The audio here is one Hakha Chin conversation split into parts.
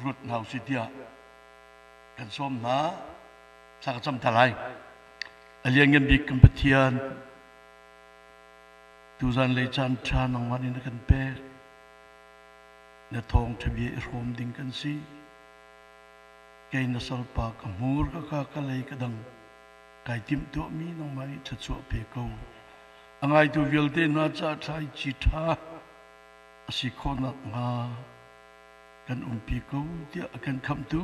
Ruat hna usih tiah kan sawm hna. Thla ka cam ta lai. A lianngan bik kan Pathian, tuzan lei caan ṭha nangmah nih na kan pek. Na thawngṭha bia i hrawm ding kan si. Kei na salpa ka hmur ka ka ka lei ka dang kai timhtuahmi nangmah nih thluachuah pe ko. A ngaitu vialte hna caah thlaici ṭha a si khawh nakhnga kan umpi ko tiah a kan khamhtu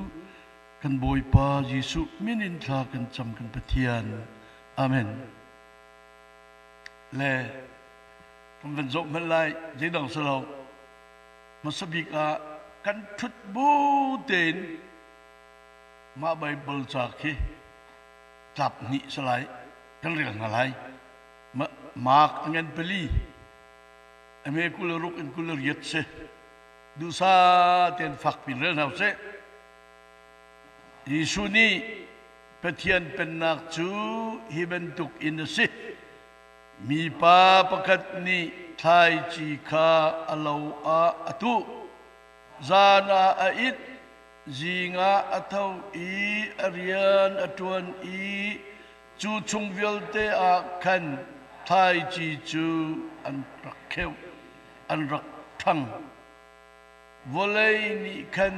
kan Bawipa Jesuh min in thla kan cam kan Pathian. Amen. Le kan van zoh hmanh lai zeidang si lo hmasa bik ah kan ṭhut bu tein mah Baibal ca khi tlap hnih si lai kan rel hna lai. Mark a ngan pali a me 26 in 28 si. Duhsah tein fakpi in rel hna usih. Jesuh nih Pathian pennak cu hi bantuk in a si. Mipa pakhat nih thlaici kha a lo ah a tuh. Zan ah a it, zing ah a tho i a rian a ṭuan i cu chung vialte ah khan thlaici cu an rak kheuh. An rak ṭhang. Vawlei nih khan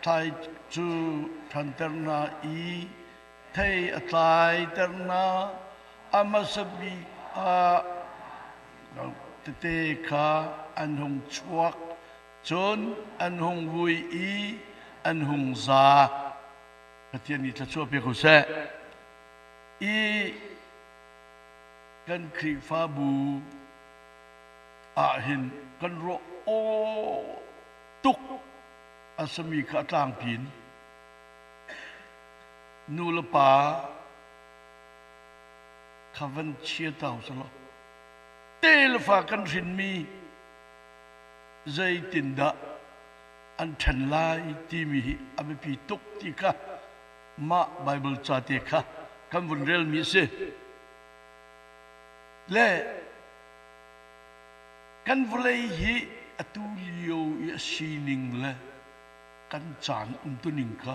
thlai cu ṭhanter hna i thei a tlaiter hna. A hmasa bik ah tete kha an hung chuak, cun an hung vui i an hung za. Pathian nih thluachuah pe ko seh. I kan Khrihfabu ahhin kan ruah aw tuk a sami kha a tlangpi in nu le pa kha van chia ta usalaw te le fa kan hrinmi zeitindah an ṭhen lai timi hi a biapi tuk ti kha mah Baibal ca te kha kan vun relmi a si. Le Kan vawlei hi atu lio i a sining le kan caan umtuning kha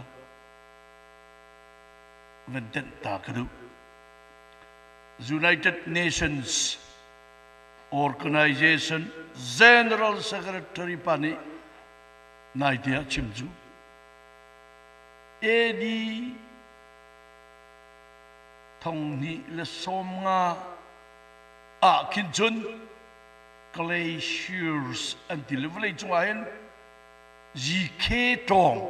van tenh ta ka duh. United Nations Organization General Secretary pa nih naite ah chim cu AD 2015 ah khin cun glaciers an ti le vawlei cungah hin GK tawng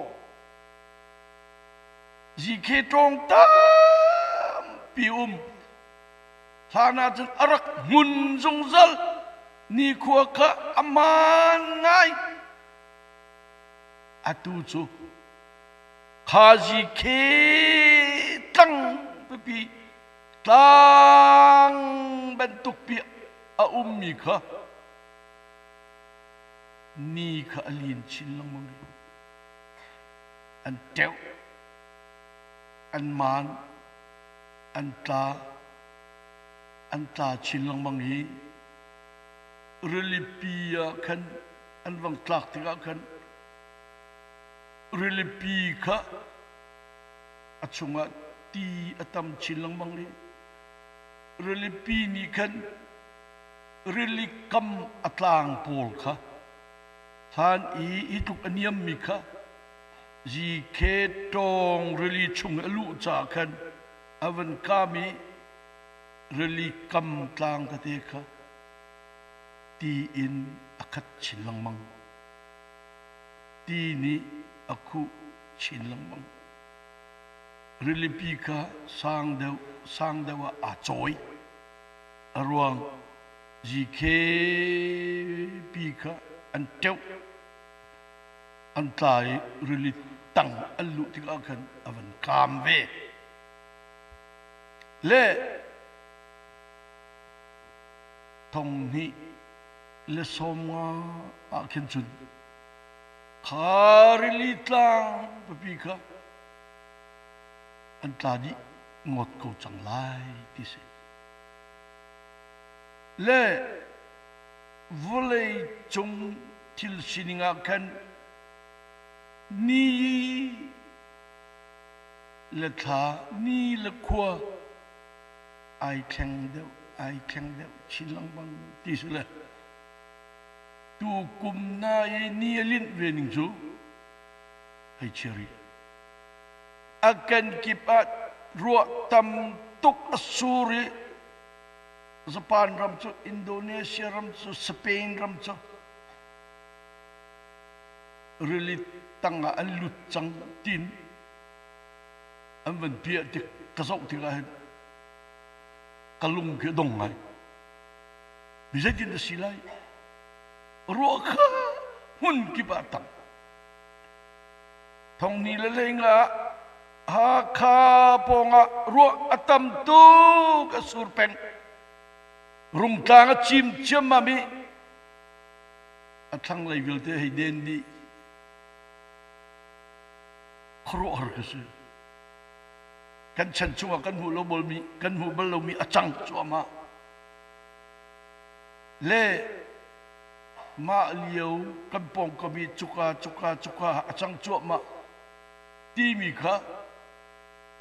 GK tawng tampi um hlan ah cun a rak hmun zungzal nikhua kha a maan ngai atu cu kha GK tlang pipi Tlang bantuk pi a ummi kha ni kha a lin chin lengmang i an teuh, an maan, an tla, an tla chin lengmang i rilipi ah khan an vang tlak tikah khan rilipi kha a chungah ti a tam chin lengmang i rilipi nih khan rili kam a tlang pawl kha hlan i hi tluk a niammi kha Zikhe tawng rili chung a luh caah khan a van kam i rili kam tlang tete kha ti in a khat chin lengmang. Ti nih a khuh chin lengmang. Rilipi kha sang deuh sang deuh ah aa cawi. A ruang GKP kha an ṭeuh an tla i rili tang an luh tikah khan a van kaam ve. Le 2015 ah khin cun Kha rili tlang pipi kha an tla dih ngawt ko cang lai ti si. Le vawlei cung thil sining ah khan. Ni le thla, ni le khua ai thleng deuh, ai thleng deuh chin lengmang ti si le tu kum na i ni a linh ve ning cu hei chia rih. A kenkip ah ruah tam tuk a sur i Japan ram cu Indonesia ram cu Spain ram cu rili tangah an lut cang tiin an van piah tik ka zoh tikah hin ka lung khi a dong ngai. Mi zeitin a si lai? Ruah kha hmun kip ah tam. Thongni le lengah Hakha pawngah ruah a tam tuk a sur peng. Rungtlang a cim ciammam i a thlanglei vialte hei den dih. Khuaruahhar ka si. Kan chan chungah kan hmuh lo balmi, kan hmuh bal lomi a cang cuahmah. Le mah lio kan pawngkam i cuka cuka cuka a cang cuahmah timi kha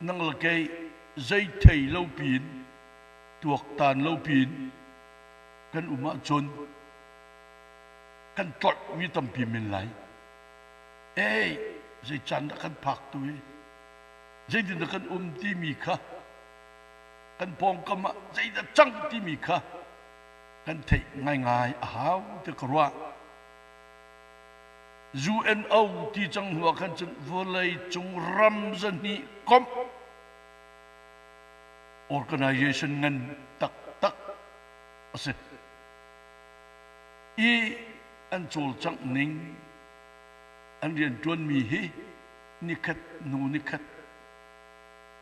nang le kei zei thei lo piin tuaktan lo piin kan um ahcun kan tlolhmi tampi men lai. Ei, zei caan dah kan phak tu hi? Zeitindah kan um timi kha kan pawngkam ah zeidah cang timi kha kan theih ngaingai a hau ti ka ruah. UNO ti cang hnu ah khan cun vawlei cung ram zahnih komh organization ngan taktak a si. I an cawlcangh ning an rianṭuanmi hi nikhat hnu nikhat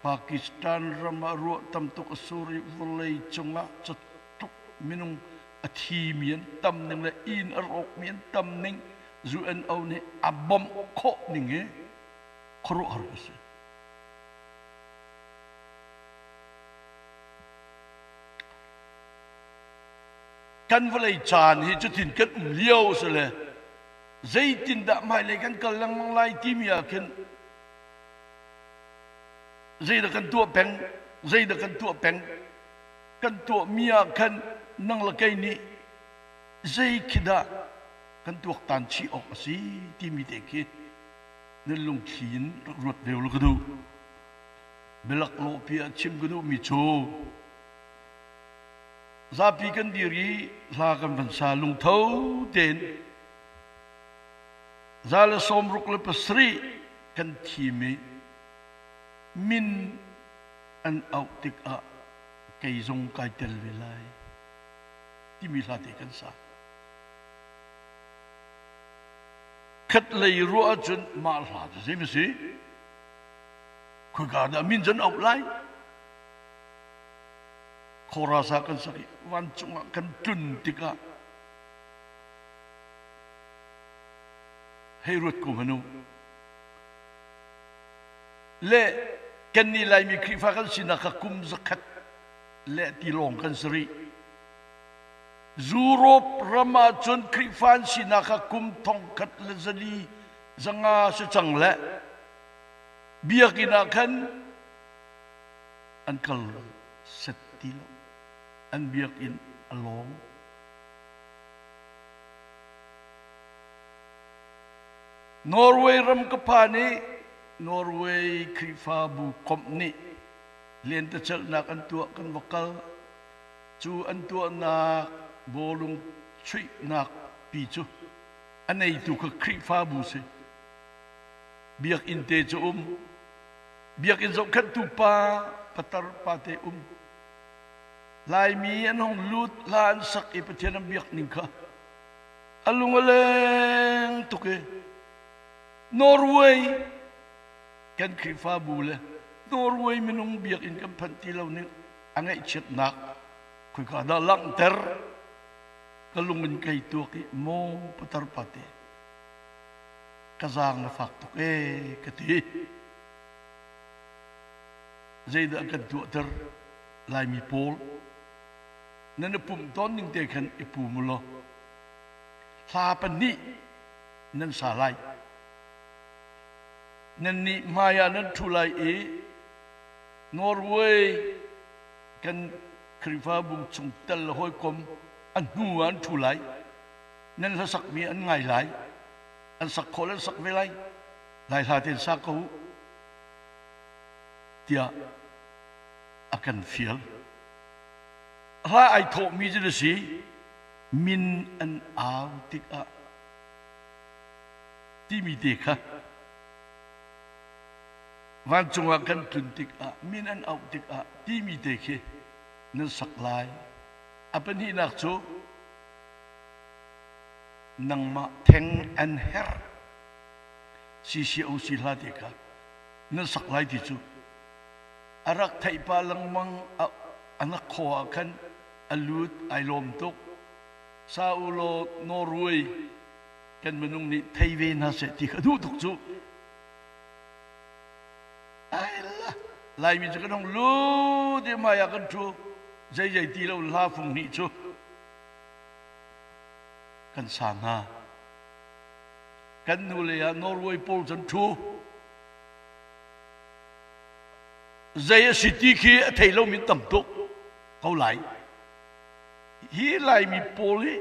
Pakistan ram ah ruah tam tuk a sur i vawlei cungah catluk minung a thimi an tam ning le inn a rawkmi an tam ning UNO nih a bawmh khawh ning hi khuaruahhar a si. Kan vawlei caan hi cutin kan um lio si le zeitindah hmailei kan kal lengmang lai timi ah khin zeidah kan tuah peng zeidah kan tuah peng kan tuahmi ah khan nang le kei nih zei khi dah kan tuaktan chih awk a si timi te khi nan lungthli in rak ruat ve u ka duh. Bialak lawhpi ah chim ka duhmi cu zapi kan dir i hla kan van sa lungtho tein 167 kan thim i min an auh tikah kei zong kai tel ve lai timi hla te kan sa. Khat lei ruah ahcun mah hla cu zei si? Khoika dah min cun auh lai? Khorasa kan sak i vancung ah kan tlun tikah hei ruat ko hmanh u. Le kannih Laimi Khrihfa kan sinak kha kum zakhat le ti lawng kan si rih. Europe ram ah cun Khrihfa an sinak kha kum thongkhat le zali zanga si cang le biakinn ah khan an kal set ti lo. An biakinn a lawng. Norway ram ka phan i Norway Khrihfabu komh nih lentecelhnak an tuah kan va kal. Cu an tuahnak bawlung chuihnak pi cu a neitu kha Khrihfabu si. Biakinn te cu um. Biakinn zohkhenhtu pa, patar pa te um. Laimi an hong lut, hla an sak i Pathian an biak ning kha a lung a leng tuk i Norway kan Khrihfabu le Norway minung biakinn kan phanh ti lo ning a ngaihchiatnak khoika dah langhter ka lung in kei tuak i maw patar pate ka zaang na fak tuk ee ka ti zeidah kan tuahter Laimi pawl nan i pumh tawn ning te khan i pum u law hla pahnih nan sa lai. Nannih hmai ah nan ṭhu lai i Norway kan Khrihfabu chung tel le hawikom a hnu ah an ṭhu lai. Nan hlasakmi an ngai lai. An sak khawh le an sak ve lai. Lai hla tein sa ko u tiah a kan fial. Hla ai thawhmi cu na si. Min an au tikah timi te kha vancung ah kan tlun tikah min an auh tikah timi te khi nan sak lai. A pahnihnak cu nangmah theng an herh CCOC hla te kha nan sak lai ti cu a rak theih pah lengmang a nak khaw ah khan a lut ai lawm tuk. Sa u law Norway kan minung nih thei ve hna seh ti kha duh tuk cu. Ai la Laimi cu kan hong lut i hmai ah kan ṭhu zeizei ti lo hla fung hnih cu kan sa hna. Kan nu lei ah Norway pawl cu an ṭhu. Zei a si ti khi a thei lomi tam tuk ko lai. Hi Laimi pawl hi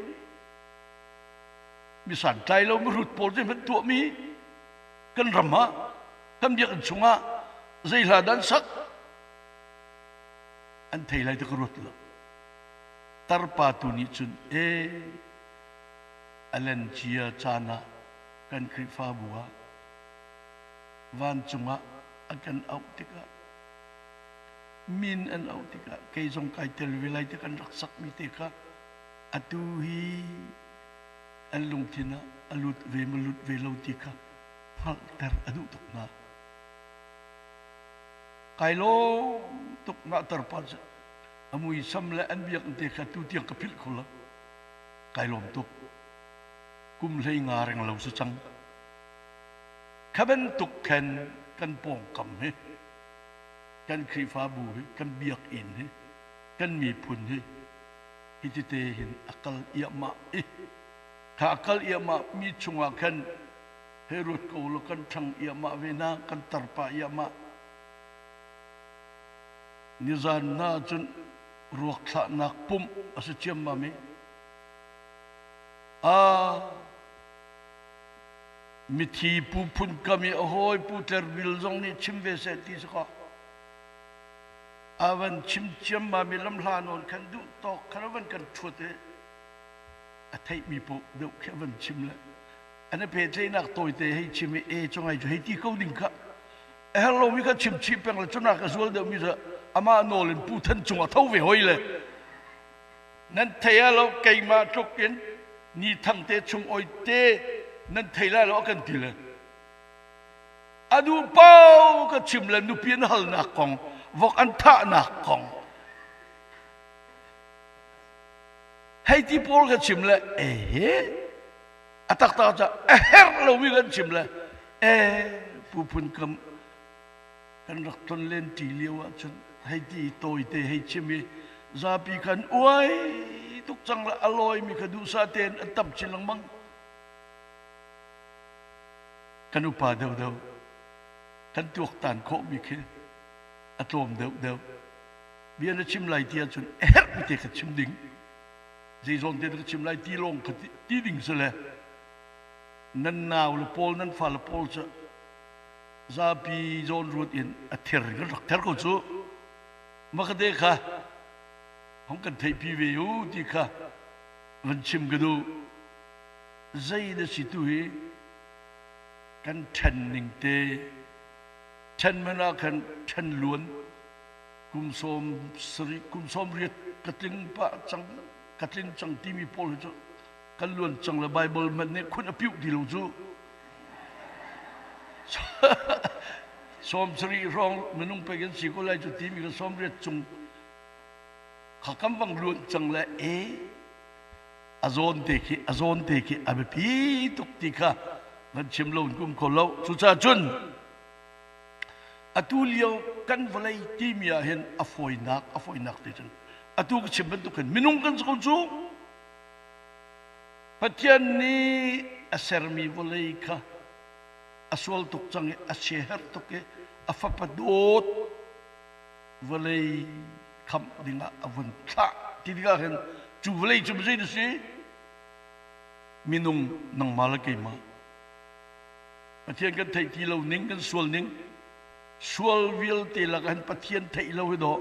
mi santlai lo mihrut pawl cu hmanh tuahmi kan ram ah kan biakinn chungah zei hla dah an sak an thei lai ti ka ruat lo. Tarpa tu nih cun e a len cia caan ah kan Khrihfabu ah vancung ah a kan auh tikah min an auh tikah kei zong kai tel ve lai ti kan rak sakmi te kha atu hi an lungthin ah a lut ve ma lut ve lo ti kha hngalhter a duh tuk hna. Kai lawm tuk ngahter pa cu a muisam le an biakinn te kha tu tiang ka philh kho lo. Kai lawm tuk. Kum hlei nga reng lo si cang. Kha bantuk khan kan pawngkam hi kan Khrihfabu hi kan biakinn hi kan miphun hi hi te hin a kal iahmah i kha a kal iahmah mi chungah khan hei ruat ko law kan ṭhang iahmah ve na kan tarpa iahmah nizan na cun ruak thlahnak pumh a si ciammam i a mithi pu phun kam i a hawi pu Tler Bil zong nih chim ve seh ti si kaw a van chim ciammam i lamhla nawn khan duh tawk khan a van kan ṭhuat i a theihmi paoh deuh khi a van chim le an i pehtlaihnak tawite hei chim i e cu ngai cu hei ti ko ding kha a herh lomi kha chim chih peng le cunak a zual deuhmi cu amah nawl in Pu Than cung a tho ve hoi le nan thei ah lo keimah tluk in ni thang te chung oi te nan thei lai lo a kan ti le a duh pau ka chim le nupi an halnak kong vok an thahnak kong hei ti pawl ka chim le ehe a taktak ca a herh lomi kan chim le e pu phun kam kan rak ton len ṭi lio ahcun hei ti tawite hei chim i zapi khan uai tuk cang le a lawimi kha duhsah tein an tam chin lengmang kan upa deuhdeuh kan tuaktan khawhmi khi a tlawm deuhdeuh bia na chim lai ti ahcun a herhmi te kha chim ding zei zawn te ka chim lai ti lawng kha ti ding si le nan nau le pawl nan fa le pawl cu zapi zawn ruat in a ther kan rak ther ko cu makate kha hong kan theihpi ve u ti kha van chim ka duh zei na si tu hi kan ṭhen ning te ṭhen man ah khan ṭhen luan kum sawm sarih kum sawm riat ka tling pah cang ka tling cang timi pawl hi cu kan luan cang le Bible hmanh nih khun a piuh ti lo cu sawm sarih hrawng minung pek in si ko lai cu timi ka sawm riat cung kha kan vang luan cang le e a zawn te khi a zawn te khi a biapi tuk ti kha van chim lo in kum kho lo cucaah cun atu lio kan vawlei timi ah hin a fawinak a fawinak te cun atu ka chim bantuk hin minung kan si ko cu Pathian nih a sermi vawlei kha. A sual tuk cang i a siaherh tuk i a fapa dawt vawlei khamh dingah a vun thlah ti tikah hin cu vawlei cu zei na si? Minung nangmah le keimah. Pathian kan theih ti lo ning, kan sual ning, sual vialte lakah hin Pathian theih lo hi dawh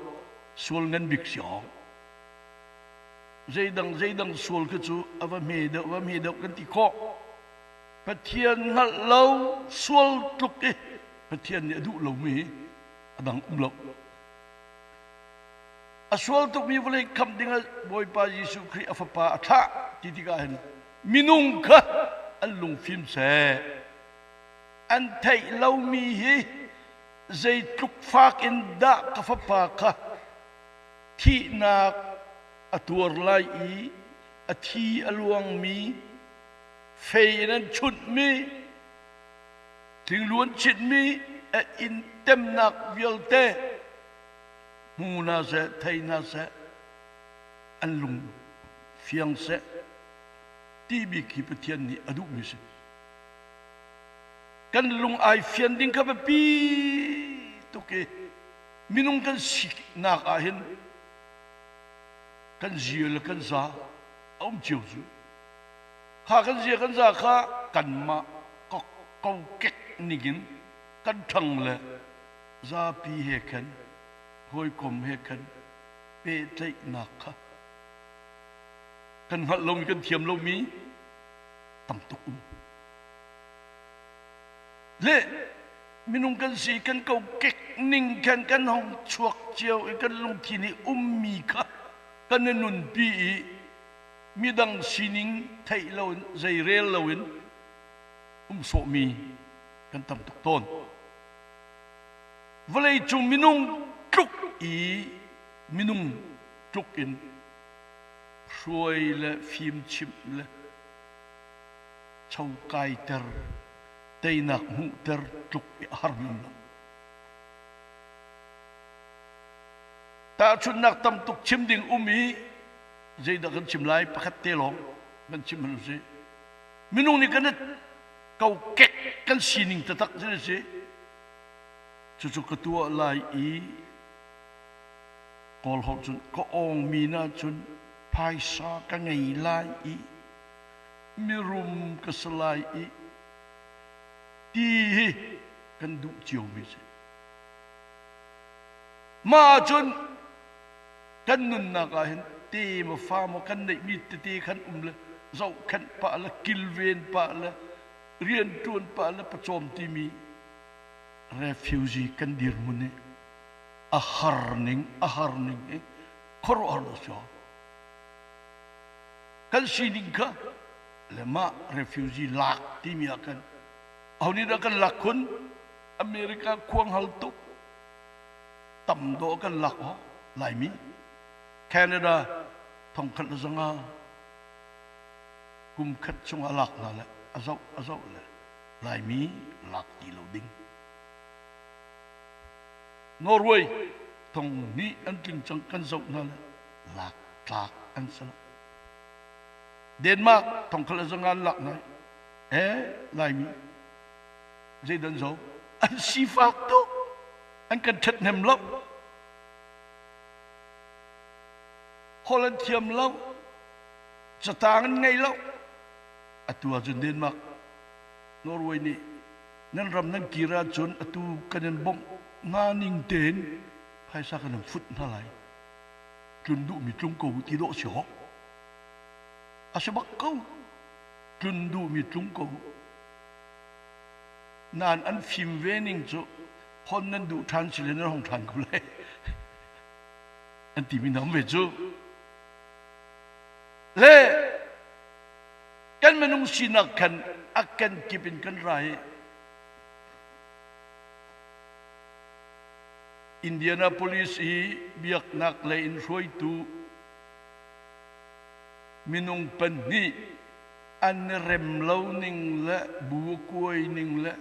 sual ngan bik si awk. Zeidang zeidang sual khi cu a va hme deuh va hme deuh kan ti khawh. Pathian hngalh lo sual tluk i Pathian nih a duh lomi a dang um lo. A sual tukmi vawlei khamh dingah Bawipa Jesuh Khrih a fapa a thlah ti tikah hin minung kha an lungfim seh. An theih lomi hi zeitluk fak in dah ka fapa kha thihnak a tuar lai i a thi a luangmi fei in an chunhmi thinglu an chinhmi a inn temnak vialte hmu hna seh thei hna seh an lung fiang seh ti bik hi Pathian nih a duhmi si. Kan lung ai fian ding kha biapi tuk i minung kan sinak ah hin kan zia le kan za a um cio cu. Kha kan zia kan za kha kanmah kokek ningin kan ṭhang le zapi he khan hawikom he khan pehtlaihnak kha kan hngalh lomi kan thiam lomi tam tuk um. Le minung kan si kan kokek ning khan kan hong chuak cio i kan lungthin i ummi kha kan i nunpi i midang sining theih loin zeirel loin um sawhmi kan tam tuk tawn. Vawleicung minung tluk i minung tluk in hruai le fimchimh le chokaiter teinak hmuhter tluk i a harmi um lo. Tahchunhnak tam tuk chim ding um i zeidah kan chim lai pakhat te lawng kan chim hmanh usih. Minung nih kan kokek kan sining taktak cu si. Cucu ka tuah lai i Kawl holh cun ka awngmi na cun phaisa ka ngei lai i mirum ka si lai i ti hi kan duh ciomi si. Mah ahcun kan nunnak ah hin te maw fa maw kan neihmi tete khan um le zohkhenh pah le kilven pah le rianṭuan pah le pawcawm timi refugee kan dirhmun hi a har ning a har ning hi khuaruahhar a si. Kan sining kha le mah refugee lak timi ah khan aho nih dah kan lak khun? America khuang hal tuk tam dawh kan lak awk Laimi Canada thongkhat le zanga kum khat chung a lak hna le a zoh a zoh le Laimi lak ti lo ding Norway thong hnih an tling cang kan zoh hna le lak tlak an si lo Denmark thongkhat le zanga an lak hna eh Laimi zeidan zo an sifak tuk an kan ṭhathnem lo holh an thiam lo catang an ngei lo atu ahcun Denmark Norway nih nan ram nan kir ahcun atu kan in bawmh hna ning tein phaisa kan in fut hna lai tlun duhmi tlung ko ti dawh si hawk a si bak ko tlun duhmi tlung ko Nain an fim ve ning cu hon nan duh ṭhan si le nan hong ṭhan ko lai an timi nam ve cu. Le kan minung sinak khan a kan kip in kan ra i Indianapolis i biaknak lei in hruaitu minung pahnih an i rem lo ning le bu a kuai ning le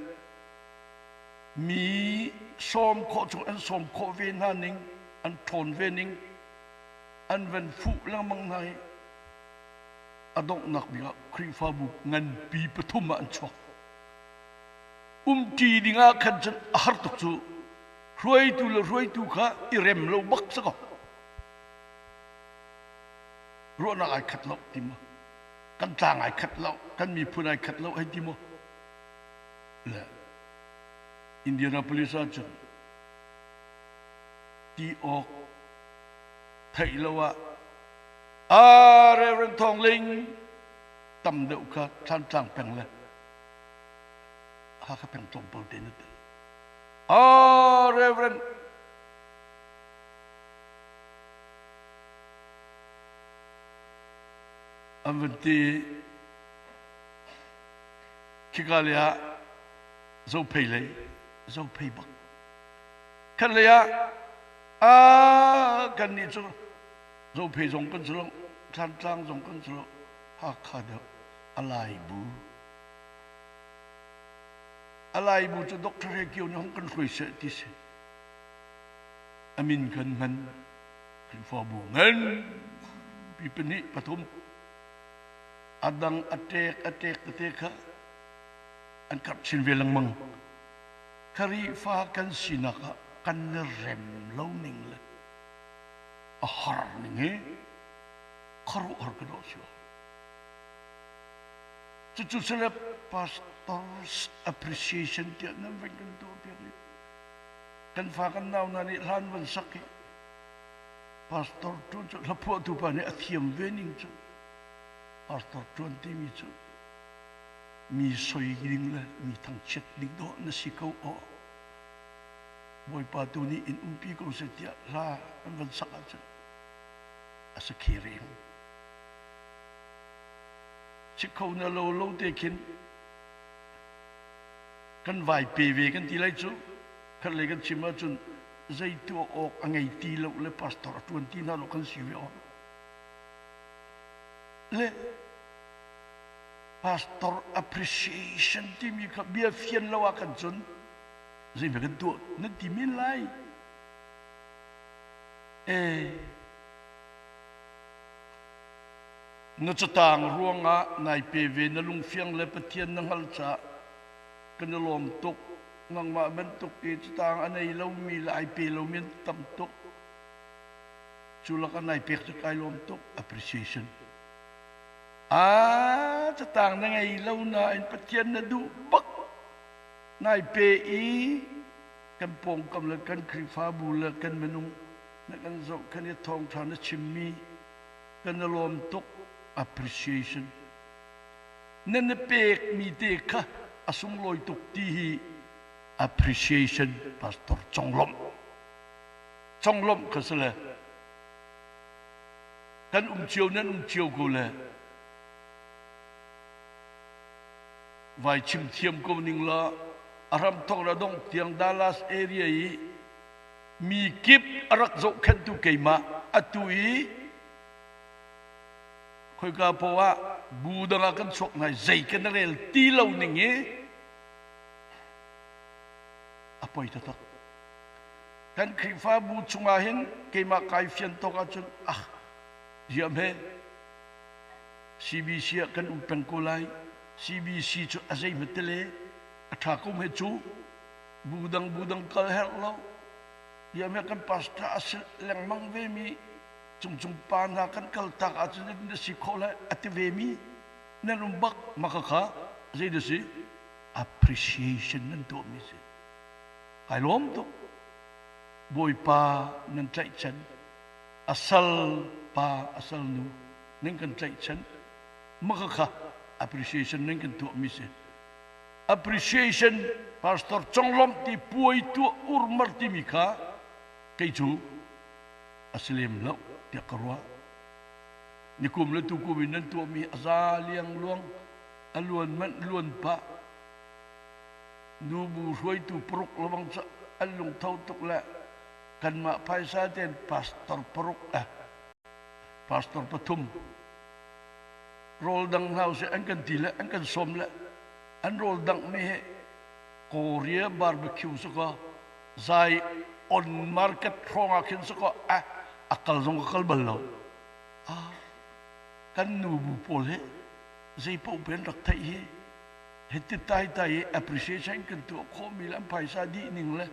mi sawm khawh chung an sawm khawh ve hna ning an ṭhawn ve ning an van fuh lengmang hna i a donghnak bik ah Khrihfabu nganpi pathum ah an chuak. Umṭi dingah khan cun a har tuk cu. Hruaitu le hruaitu kha i rem lo bak si ko. Ruahnak ai khat lo ti maw? Kan tlang ai khat lo, kan miphun ai khat lo hei ti maw? Le Indianapolis ahcun ti awk theih lo ah ah Reverend Thawng Ling tam deuh kha Thlantlang peng le Hakha peng tlawmpal te na tel. Ah Reverend an van ti khika lei ah Zophei lei Zophei bak khat lei ah ah kan nih cu Zophei zong kan si lo Thlantlang zong kan si lo Hakha deuh a Laibu a Laibu cu Dr. Hre Kio nih hong kan hruai seh ti si a min kan hman Khrihfabu ngan pi pahnih pathum a dang a ṭek a ṭek tete kha an karh chin ve lengmang. Khrihfa kan sinak ah kan i rem lo ning le a har ning hi khuaruahhar ka dawh si. Cucu sile pastors appreciation tiah nan van kan tuah piak i kan fa kan nau hna nih hlan van sak i pastor ṭuan cu hlaphuahtu pa nih a thiam ve ning cu pastor ṭuan timi cu mi soi ding le mi thangchiat ding dawh na si ko aw Bawipa tu nih in umpi ko seh tiah hla an van sak ahcun a si khe reng si kho na lo lo te khin kan vai pe ve kan ti lai cu khat lei kan chim ahcun zei tuah awk a ngei ti lo le pastor a ṭuan ti hna lo kan si ve awk le pastor appreciation timi kha bia fian lo ah kan cun zei kan tuah nan ti men lai e na catang ruangah nai pe ve na lungfiang le Pathian na hngal caah kan i lawm tuk nangmah bantuk i catang a nei lomi le ai pe lomi an tam tuk cu lakah nai pek cu kai lawm tuk appreciation a catang na ngei lo nain Pathian na duh bak nai pe i kan pawngkam le kan Khrihfabu le kan minung na kan zohkhenh i thawngṭha na chimmi kan i lawm tuk appreciation na na pekmi te kha a sunglawi tuk ti hi appreciation pastor conglawmh conglawmh kha si le kan um cio nan um cio ko le vai chim thiam ko ning la a ram thok la dong tiang Dallas area i mi kip a rak zohkhenhtu keimah atu i khoika poah ah bu dang ah kan chuak hna zei kan rel ti lo ning hi a poi taktak kan Khrihfabu chungah hin keimah kai fian tawk ahcun ah diam he CBC ah kan um peng ko lai CBC cu a zei hmet tele a ṭha ko he cu bu dang bu dang kal herh lo diam he kan pastor a si lengmang ve mi cungcung pa hna kan kal tak ahcun na si khawh lai a ti ve mi nan um bak maka kha zei na si appreciation nan tuah mi si kai lawm tuk bawipa nan tlaihchan a sal pa a sal nu nan kan tlaihchan maka kha appreciation nan kan tuah mi si appreciation pastor conglawmh ti puai tuah urmar timi kha kei cu a si lem lo tiah ka ruah. Nikum le tukum in nan tuahmi a za liangluang a luan manh luan pah. Nubu hruaitu paruk lawang cu an lungtho tuk le kanmah phaisa tein pastor paruk eh pastor pathum rawl dang hna usih an kan ti le an kan sawm le an rawl dangh mi hi Korea barbecue su kaw zai on market hrawng ah khin sakaw a a kal zong ka kal bal lo ah kan nu bu pawl hi zei paoh pen rak theih hi. Hiti taitai i appreciation kan tuah khawhmi le an phaisa dih ning le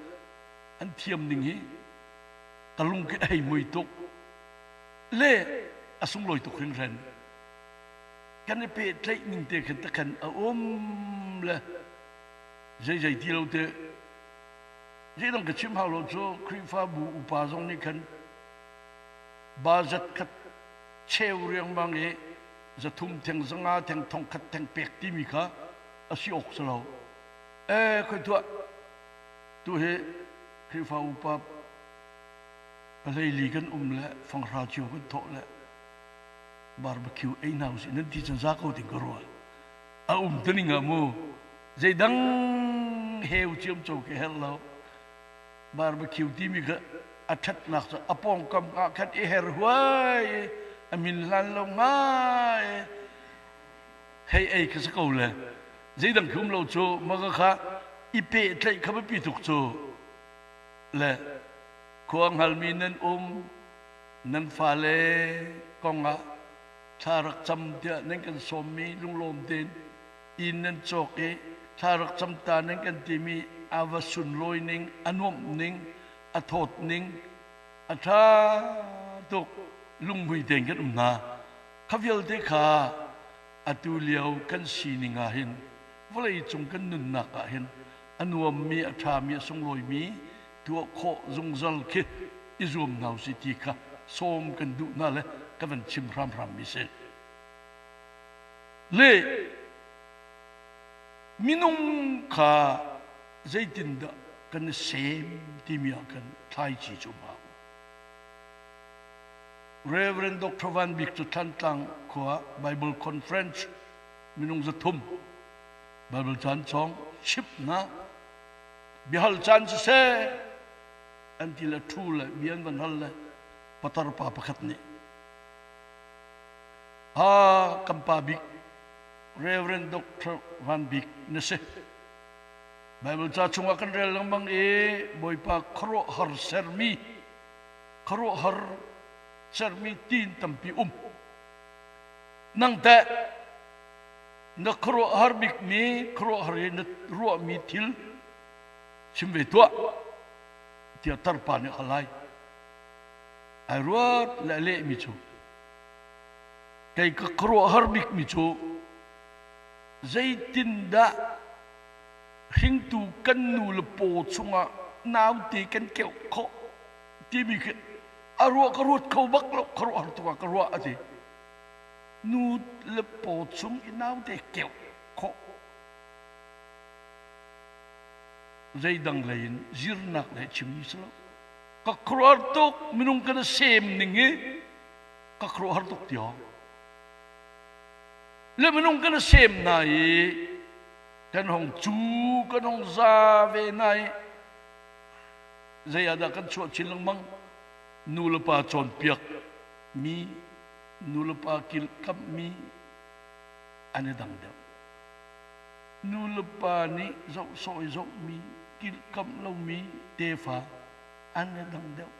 an thiam ning hi ka lung khi a hei mui tuk le a sunglawi tuk hringhran. Kan i pehtlaih ning te khan takhan a um le zeizei ti lo te zeidang ka chim hau lo cu Khrihfabu upa zong nih khan budget khat cheu riangmang i zathum theng zanga theng thongkhat theng pek timi kha a si awk si lo. E khoi tuah tu hi Khrihfa upa pahleili kan um le fanghra cio kan thawh le barbecue ei hna usih nan ti cun za ko ding ka ruah. A um tuning ah mu zeidang heu ciam cho ke herh lo. Barbecue timi kha a ṭhatnak cu a pawngkam ah khan i her huai i a min hlan lo ngai hei ei kha si ko le zeidang khi um lo cu maka kha i pehtlaih kha biapi tuk cu le khua hngalmi nan um nan fale kong ah thla rak cam tiah nan kan sawmmi lunglawm tein inn nan cawk i thla rak cam ta nan kan timi a va sunlawi ning a nuamh ning a thawt ning a ṭha tuk lunghmui tein kan um hna kha vialte kha atu lio kan sining ah hin vawlei cung kan nunnak ah hin a nuammi a ṭhami a sunglawimi tuah khawh zungzal khi i zuam hna usih ti kha sawm kan duh hna le ka van chim hramhram mi si. Le minung kha zeitindah kan i sem timi ah khan thlaici cu um hau. Reverend Dr. Van Bik cu Thantlang khua Bible Conference minung 300 Bible caan chawng chip hna biahal caan siseh an ti le thu le bia an van hal le patar pa pakhat nih ha kan pa bik Reverend Dr. Van Bik na si Bible ca chungah kan rel lengmang i Bawipa khuaruahhar sermi khuaruahhar sermi tiin tampi um. Nang teh na khuaruahhar bikmi khuaruahhar i na ruahmi thil chim ve tuah tiah tarpa nih a hal lai. Ai ruat le a lehmi cu kei ka khuaruahhar bikmi cu zeitindah hringtu kan nu le paw chungah naute kan keuh khawh timi khi a ruah ka ruat kho bak lo ka ruah har tuk ah ka ruah a ti nu le paw chung i naute keuh khawh zeidang lei in zirnak le chimmi si lo ka khuaruahhar tuk minung kan sem ning hi ka khuaruahhar tuk tiang le minung kan sem hna i kan hong cu kan hong za ve hna i zei ah dah kan chuah chin lengmang nu le pa cawnpiak mi nu le pa kilhkamh mi an i dang deuh nu le pa nih zoh sawh i zoh mi kilhkamh lomi tefa an i dang deuh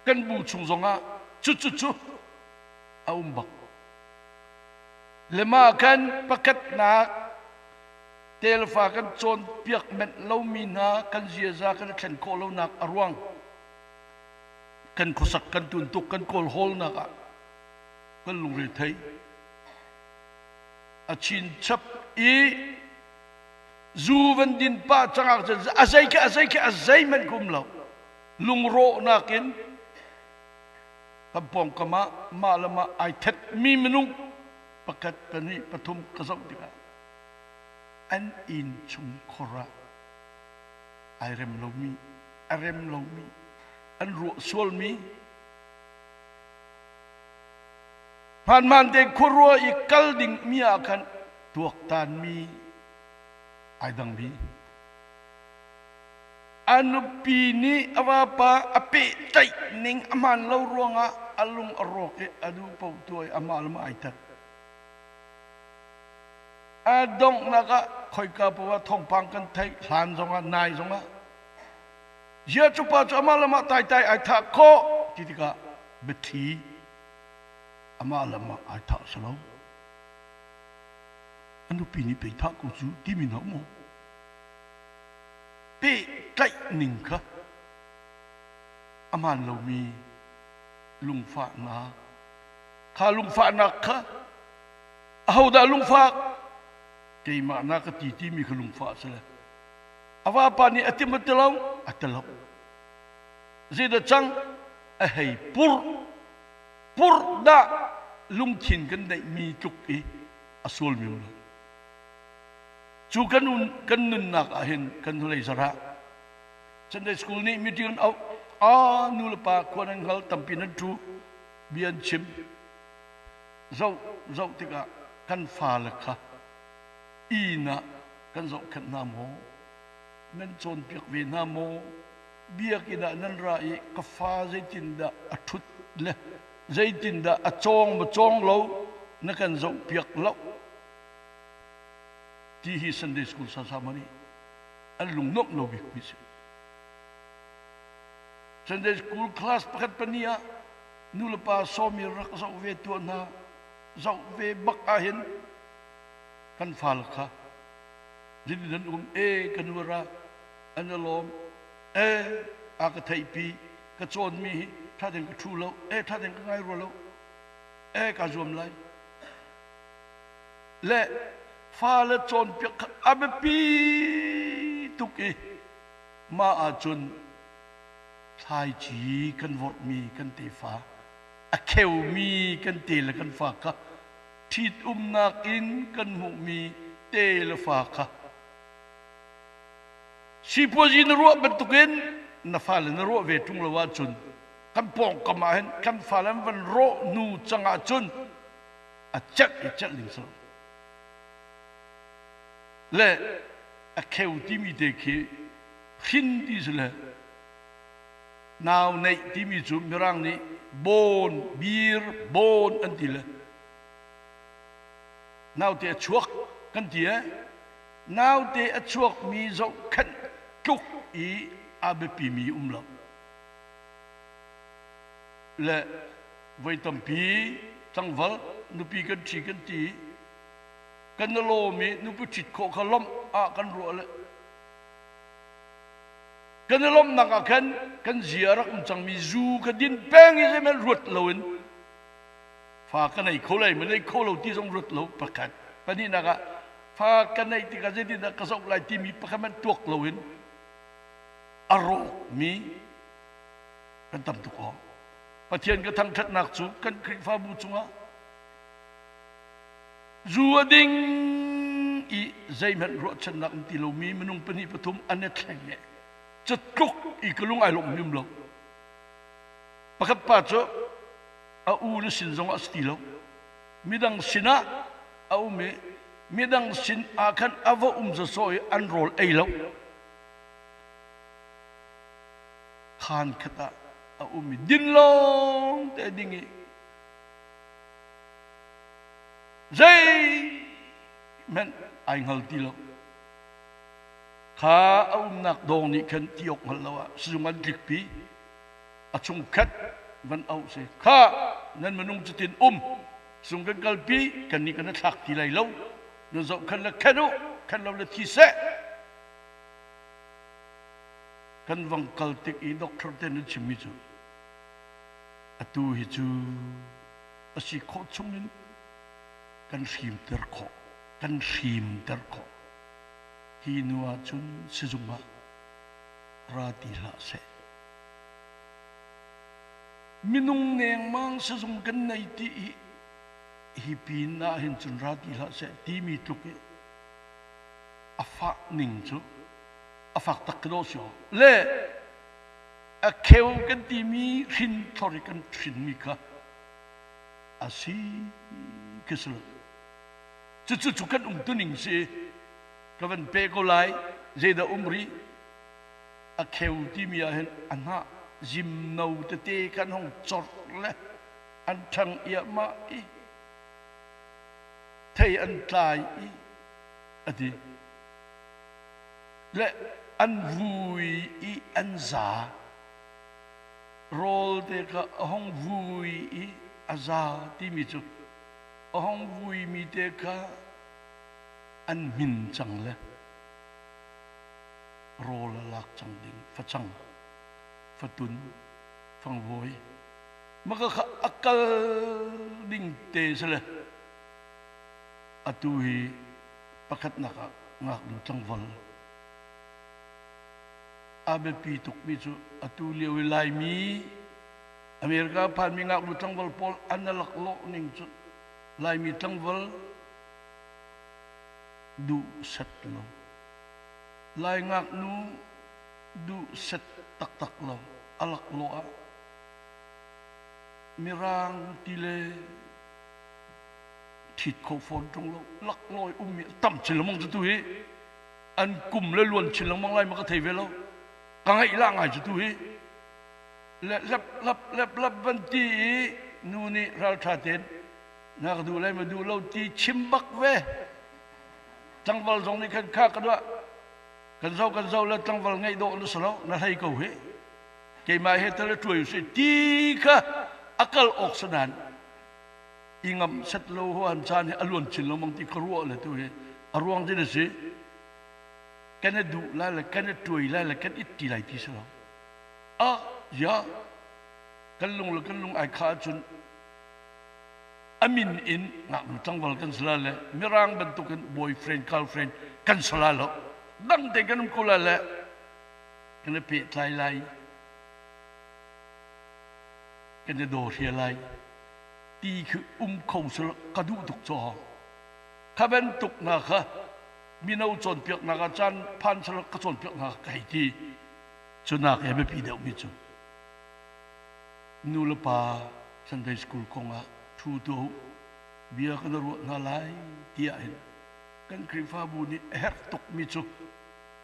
kan bu chung zongah cu cu cu a um bak Le mah khan pakhatnak telfa kan cawnpiak menh lomi hna kan ziaza kan i thlen khawh lonak a ruang kan khuasak kan tuntuk kan kawlhawlnak ah kan lungre thei a chinchap i zu van din pah cangah cun a zei khi a zei khi a zei hmanh ka um lo lungrawhnak in Kan pawngkam ah mah le mah ai thetmi minung pakhat, pahnih, pathum ka zoh tikah an inn chungkhar ah ai rem lomi, a rem lomi, an ruah sualmi, hmaanhmaan tein khuaruah i kal dingmi ah khan tuaktanmi ai dangmi. A nupi nih a vapa a pehtlaih ning a hmaan lo ruangah a lung a rawk i a duh paoh tuah i amah le mah ai that. A donghnak ah khoika paoh ah thawngpang kan theih hlan zongah nai zongah ziah cu pa cu amah le mah taitai ai thah khawh ti tikah biathli amah le mah ai thah si lo. A nupi nih pei thah ko cu timi hna um awk. Pehtlaih ning kha a hmaan lomi lungfahnak kha lungfahnak kha ahodah lungfak keimah na ka ti timi kha lungfah a si le a vapa nih a tim a ti lo a ti lo zeidah cang a hei pur pur dah lungthin kan neihmi tluk i a sualmi um lo cu kan kan nunnak ah hin kan hnulei zarah Sunday school nih meeting an auh a nu le pa khua nan hngal tampi nan ṭu bia an chim zoh zoh tikah kan fale kha inn ah kan zohkhenh hna maw nan cawnpiak ve hna maw biakinn ah nan ra i ka fa zeitindah a ṭhut le zeitindah a cawng maw cawng lo na kan zohpiak lo ti hi Sunday school sasama nih an lung nuamh lo bikmi si. Sunday school class pakhat pahnih ah nulepa sawmi rak zoh ve tuah hna zoh ve bak ahhin kan fale kha zeitin an um e ka nu ra an i lawm e a ka theihpi ka cawnmi hi ṭha tein ka ṭhu lo e ṭha tein ka ngai rua lo e ka zuam lai le fale cawnpiak kha a biapi tuk i mah ahcun thlaici kan vorhmi kan tefa a kheumi kan te le kan fa kha ṭhitumnak in kan hmuhmi te le fa kha sipuazi na ruah bantukin na fale na ruah ve ṭung lo ahcun kan pawngkam ah hin kan fale an van rawh hnu cang ahcun a celh i celh ding si lo le a kheu timi te khi hrin ti si le nau neih timi cu mirang nih bone bir bone an ti le naute a chuak kan ti e naute a chuakmi zohkhenh tluk i a biapimi um lo le voi tampi tlangval nupi kan ṭhi kan ti kan i lawm i nupi ṭhit khawh kha lawmh ah kan ruah le kan i lawmhnak ah khan kan zia a rak um cangmi zu kha din peng i zeihmanh ruat loin fa ka nei kho lai ma nei kho lo ti zong ruat lo pakhat pahnihnak ah fa ka neih tikah zeitindah ka zoh lai timi pakhat hmanh tuak loin a rawkmi kan tam tuk awk Pathian ka thangṭhatnak cu kan Khrihfabu cungah zu a ding i zeihmanh ruahchannak um ti lomi minung pahnih pathum an i thleng i catluk i ka lung ai lawmh hrim lo. Pakhat pa cu a u le sin zongah a si ti lo. Midang sinah a um i midang sin ah khan a va um sawsawh i an rawl ei lo. Khaan khat ah a um i din lawng te ding i zeihmanh ai hngal ti lo kha a umnak dawng nih khan ti awk hngal lo ah sizung an tlikpi a chungkhat van auh si kha nan minung cutin um sung kan kalpi kan nih kan thlak ti lai lo nan zoh khan le khen u khen lo le thi seh Kan vang kal tik i doctor te nan chimmi cu atu hi cu a si khawh chungin kan hrimter khawh kan hrimter khawh hi nu ah cun sizung ah ra ti hlah seh minung nengmang sizung kan nei ti i hi pin ah hin cun ra ti hlah seh timi tluk i a fah ning cu a fak tak ka si le a kheu kan timi hrin thlor i kan hrinmi kha a si ka si lo cucu cu kan umtuning si ka van pe ko lai zeidah um rih a kheu timi ah hin a hnah zimno tete kan hong corh le an ṭhang iahmah i thei an tlai i a ti le an vui i an za. Rawl te kha a hung vui i a za timi cu a hung vuimi te kha An hmin cang le rawl a lak cang ding facang, fatun, fangvawi maka kha a kal ding te si le atu hi pakhatnak ah ngaknu tlangval a biapi tukmi cu atu lio i Laimi America phanmi ngaknu tlangval pawl an i laklawh ning cu Laimi tlangval duh set lo. Lai ngaknu duh set taktak lo a laklawh ah Mirang ti le ṭhit kho fawn ṭung lo laklawh i ummi a tam chin lengmang cu tu hi an kum le luan chin lengmang lai ma ka thei ve lo ka ngaih la ngai cu tu hi le lep lap lep lap van ti i nu nih ralṭha tein na ka duh lai ma duh lo ti chim bak ve tlangval zong nih khan kha ka duah kan zo kan zo le tlangval ngeih dawh na si lo na hlei ko hi keimah he tale ṭuai usih ti kha a kal awk sanan i ngam set lo ho an caan hi a luan chin lengmang ti ka ruah le tu hi a ruang din a si kan i duh lai le kan i ṭuai lai le kan it ti lai ti si lo a ya kan lung le kan lung ai kha ahcun a min in ngaknu tlangval kan si lai le mirang bantukin boyfriend girlfriend kan si lai lo dang te kan um ko lai le kan i pehtlai lai kan i daw hria lai ti khi um kho sel ka duh tuk caw kha bantuk hna kha mino cawnpiaknak ah caan phan sel ka cawnpiak hna ka hei ti cu nak he biapi deuhmi cu nu le pa Sunday school kong ah thu tu bia kan ruah hna lai tiah hin kan Khrihfabu nih a herh tukmi cu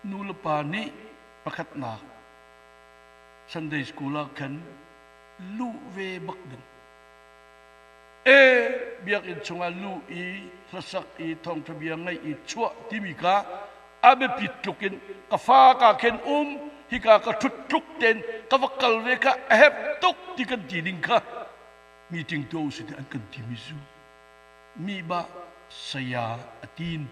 nu le pa nih pakhatnak Sunday school ah khan luh ve bak ding. E biakinn chungah luh i hlasak i thawngṭha bia ngaih i chuah timi kha a biapit tluk in ka fa ka khen um hika ka ṭhut tluk tein ka va kal ve kha a herh tuk ti kan ti ding kha meeting tuah usih an kan timi cu mi ba saya a tin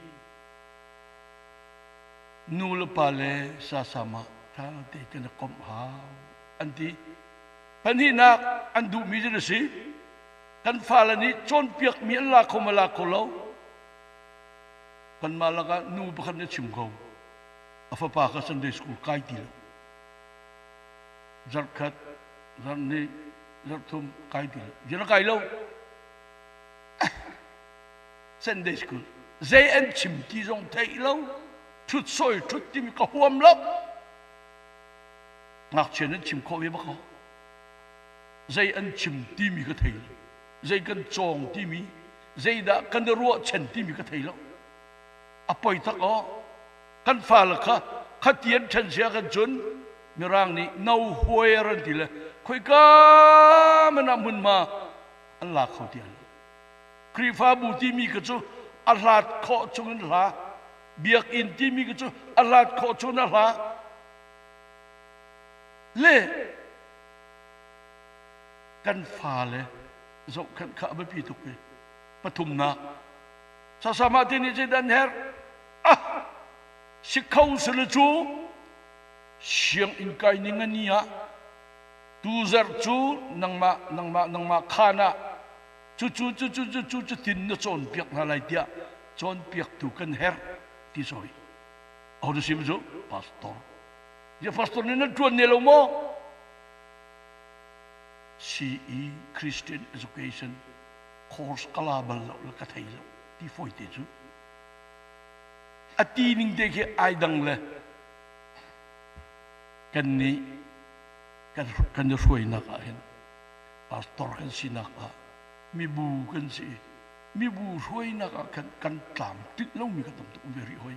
nu le pa le sasama ṭha te kan i komh hau an ti pahnihnak an duhmi cu na si kan fale nih cawnpiakmi an la kho ma la kho lo kanmah lakah nu pakhat nih a chim ko a fapa kha Sunday school kai ti lo zarhkhat zarhhnih zarhthum kai ti lo zin kai lo Sunday school zei an chim ti zong theih lo thut soi thut timi ka huam lo ngakchia nan chim khawh ve bak ko zei an chim timi ka thei lo zei kan cawng timi zeidah kan i ruahchan timi ka thei lo a poi tak aw kan fale kha khati an ṭhen sia kan cun mirang nih no huer an ti le khoika man ah hmunhma an la kho ti lo Khrihfabu timi ka cu a hlat khawh chungin hla biakinn timi ka cu a hlat khawh chungin a hla le kan fale zohkhenh kha a biapi tuk i pathumnak sasama ti nih cun an herh ah si kho sile cu sianginn kai ning a ni ah tuzarh cu nangmah nangmah nangmah khaan ah cucu cucu cucu cutin na cawnpiak hna lai tiah cawnpiaktu kan herh ti sawi aho na sim cu pastor ya pastor nih nan ṭuan ne lo maw CE Christian Education course ka la bal lo le ka thei lo ti fawi te cu a ti ning te khi ai dang le kan nih kan kan i hruainak ah hin pastor kan sinak ah mibu kan si mibu hruainak ah khan kan tlam tlinh lomi kan tam tuk um ve rih hoi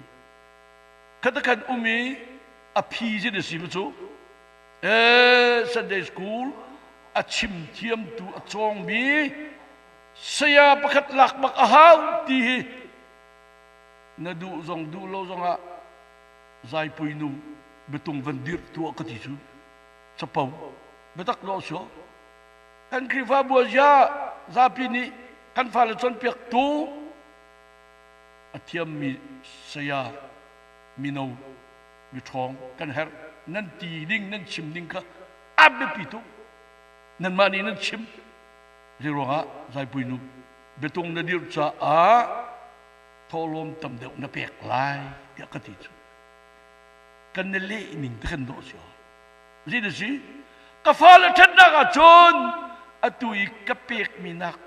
khata khan um i a phi zin a si mu cu Eh, Sunday school a chim thiamtu a cawngmi saya pakhat lak bak a hau ti hi na duh zong duh lo zongah zaipui nu biatung van dirh tuah ka ti cu capo biatak lo sio kan Khrihfabu ah zapi nih kan fale cawnpiaktu a. A thiammi saya mino miṭhawng kan herh. Nan ti ding, nan chim ding kha a biapi tuk. Nanmah nih nan chim. Zei ruangah Zaipui nu biatung na dirh caah thawhlawm tam deuh na pek lai tiah ka ti cu. Kan na leh ning te kan dawh si Zei na si? Ka fale ṭhatnak ahcun atu i ka pekmi nak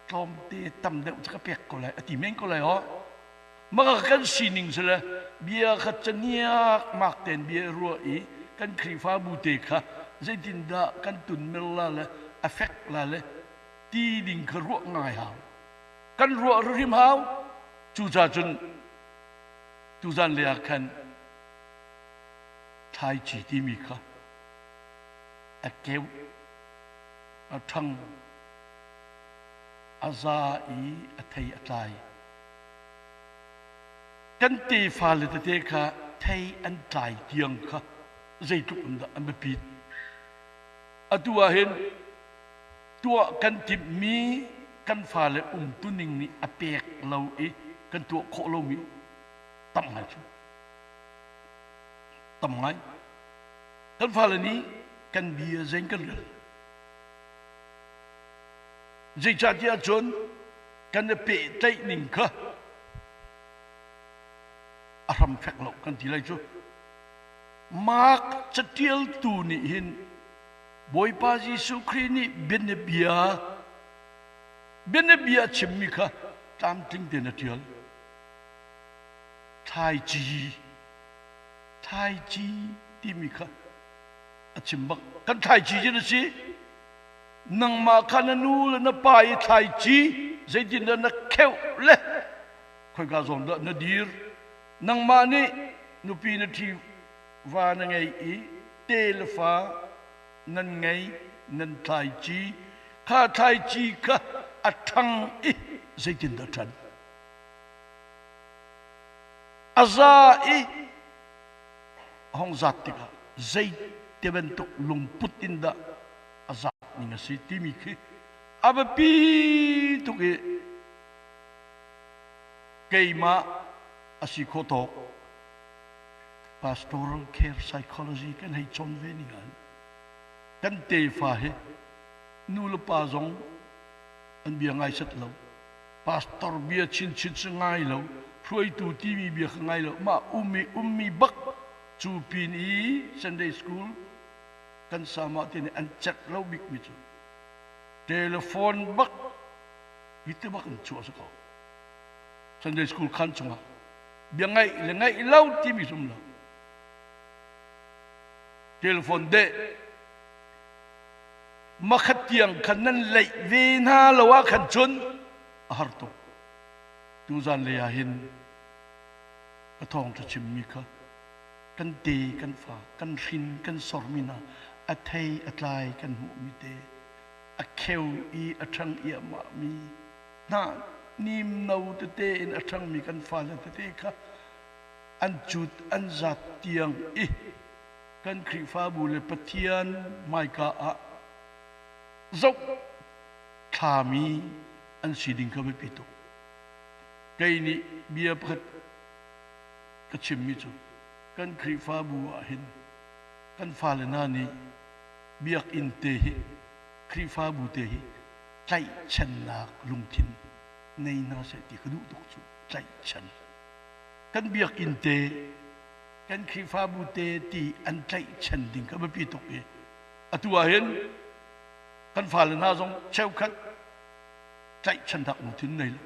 tlawmte tam deuh cu ka pek ko lai a ti men ko lai ho. Maka kan sining si le bia kha caniak mak ten bia ruah i kan Khrihfabu te kha zeitindah kan tunmer la le a fek la le ti ding kha ruah ngai hau. Kan ruah hrim hau. Cucaah cun tuzan le ah khan thlaici timi kha a keuh, a ṭhang, a za i a thei a tlai. Kan tefa le tete kha thei an tlai tiang kha zeitluk in dah an biapit. Atu ah hin tuah kan timhmi kan fale umtuning nih a pek lo i kan tuah khawh lomi tam ngai cu. Tam ngai. Kan fale nih kan bia zein kan rel. Zeicahtiah cun kan i pehtlaih ning kha a hram fek lo kan ti lai cu. Mark catialtu nih hin Bawipa Jesuh Khrih nih bianabia bianabia a chimmi kha tlamtling tein a ṭial. Thlaici, thlaici timi kha a chim bak. Kan thlaici cu na si. Nangmah kha na nu le na pa i thlaici zeitindah na kheuh le khoika zawn dah na dir. Nangmah nih nupi na ṭhi va na ngei i te le fa nan ngei nan thlaici kha thlaici kha a ṭhang i zeitindah ṭhan. A za i a hong zat tikah zei te bantuk lungput in dah a zat ning a si timi khi a biapi tuk i keimah a si khawh tawk pastoral care psychology kan hei cawn ve ning ah kan tefa hi nu le pa zong an bia ngai set lo pastor bia chinchin cu ngai lo hruaitu timi bia kha ngai lo mah um i ummi bak cu pin i Sunday school kan sama te nih an cerh lo bik mi cu telephone bak hi te bak in chuah si ko Sunday school khan chungah bia ngaih le ngaih lo timi sum lo telephone deh makhat tiang khan nan leih ve hna lo ah khan cun a har tuk tuzan lei ah hin ka thawngṭha chimmi kha kan te kan fa kan hrin kan sormi hna a thei a tlai kan hmuhmi te a kheu i a ṭhang iahmahmi hna nimno tete in a ṭhangmi kan fale tete kha an cut an zat tiang i kan Khrihfabu le Pathian hmaika ah zoh thlami an si ding kha biapi tuk. Kei nih bia pakhat ka chimmi cu kan Khrihfabu ah hin kan fale hna nih biakinn te hi Khrihfabu te hi tlaihchannak lungthin nei hna seh ti ka duh tuk cu tlaihchan. Kan biakinn te kan Khrihfabu te ti an tlaihchan ding kha biapi tuk i atu ah hin kan fale hna zong cheukhat tlaihchannak lungthin nei lo.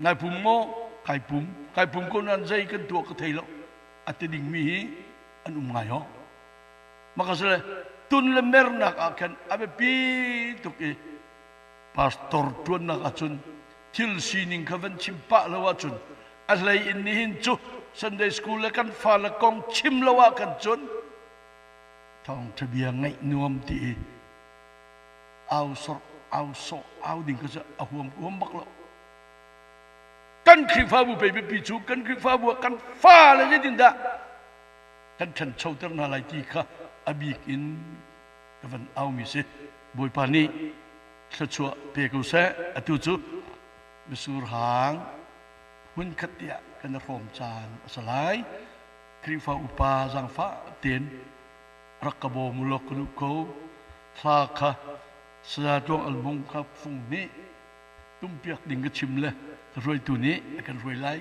Nai pum maw? Kai pum. Kai pum ko nain zei kan tuah ka thei lo. A ti dingmi hi an um ngai ho. Makasale tun le mernak ah khan a biapi tuk i pastor ṭuannak ahcun thil sining kha van chim pah lo ahcun a hlei in nihin cu Sunday school le kan fale kong chim lo ah khan cun thawngṭha bia ngaih nuam ti i au sor au sawh au ding kha cu a huam huam bak lo kan Khrihfabu pei biapi cu kan Khrihfabu ah kan fale zeitindah kan ṭhanchoter hna lai ti kha a bik in ka van aumi si Bawipa nih thluachuah pe ko seh atu cu misur hang. Hmunkhat te ah kan i hrawm caan a si lai. Khrihfa upa zaangfah tein rak ka bawm u law ka duh ko. Hla kha Saya Tluang Al Hmung kha fung nih tumpiak ding ka chim le ka hruaitu nih a kan hruai lai.